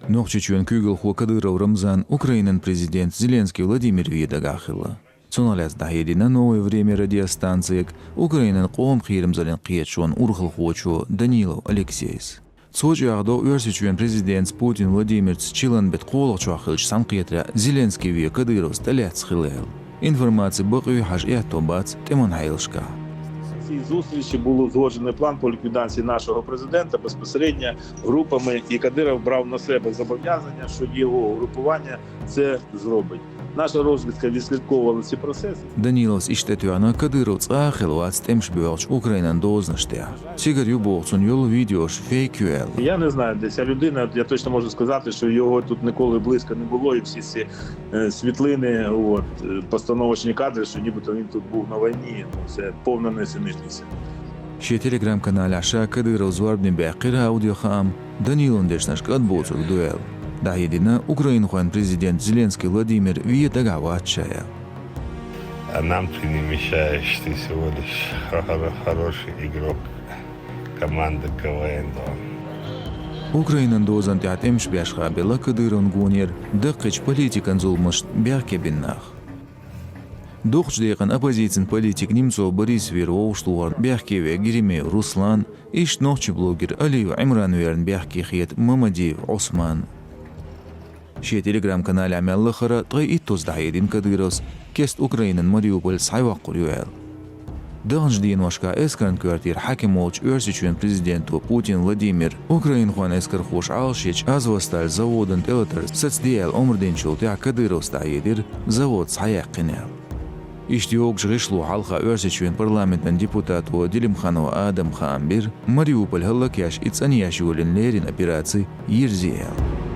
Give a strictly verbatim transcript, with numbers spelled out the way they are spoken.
Нохчийчоьнан куьйгалхо Кадыров Рамзан Украинан президент Зеленский Владимир вен дагахь хилла. Цунах лаьцна дӀахьедина «Новое время» радиостанцега Украинан къоман кхерамзаллин кхеташонан урхалхочо Данилов Алексейс. Цо чӀагӀдо Оьрсийчоьнан президентца Путин Владимирца чиллан беттан кхоалгӀачохь хиллачу цхьаьнакхетарехь Зеленский вен Кадыровс тӀелаьцна хилла аьлла. Информаци бакъ юй хьажа аьтто бац тӀеман хьелашкахь. Цій зустрічі був узгоджений план по ліквідації нашого президента безпосередньо групами, і Кадиров брав на себе зобов'язання, що його групування це зробить. Наша розвідка відслідковувала ці процеси. Даниловс иштта тоьхна Кадыров цкъа а хилла вац тӀемаш боьлхучу Украинан дозанаш тӀехь. Цигара ю боху цунна йолу видеош фейк ю аьлла. Я не знаю, де ця людина, я точно можу сказати, що його тут ніколи близько не було, і всі ці е, світлини, от, е, постановочні кадри, що нібито він тут був на війні, ну, це повна несенітниця. Шен Telegram-каналехь ша Кадыровн зорбане баьккхира аудиохаам, Даниловн дешнашка кӀадбоцург ду аьлла. ДӀахьедина, украинхойн президент Зеленский Владимир вен дагахь вац ша аьлла. А нам ты не мешаешь, ты всего лишь хоро- хороший игрок команды КВН. Украинан дозан тӀехь тӀемаш беш хабелла Кадыровн гонера даккхийчу политикан зуламашна бехке бина нах. Дукхачу декъана оппозицин политик Немцов Борис вийра вовшахтохарна бехке веана Геремеев Руслан, иштта нохчийн блогер Алиев Ӏимран верна бехке хета Мамадиев Ӏусман. Шен Telegram-каналехь мел лахара ткъе иттазза дӀахьедина Кадыровс кеста Украинан Мариуполь схьайоккхур ю аьлла. Даханчу деношкахь эскаран коьртера хьаькам волчу Оьрсийчоьнан президенто Путин Владимира украинхойн эскархоша Ӏалашъечу Азовсталь заводан тӀелатар сацаде аьлла омра динчул тӀаьхьа Кадыровс дӀахьедира, завод схьаяьккхина аьлла. Иштта йогучу гӀишло хьалха Оьрсийчоьнан парламентан депутато Делимханов Адама хаам бира, Мариуполь хӀаллакъеш и цӀанъеш йолийна леррина операци йирзи аьлла.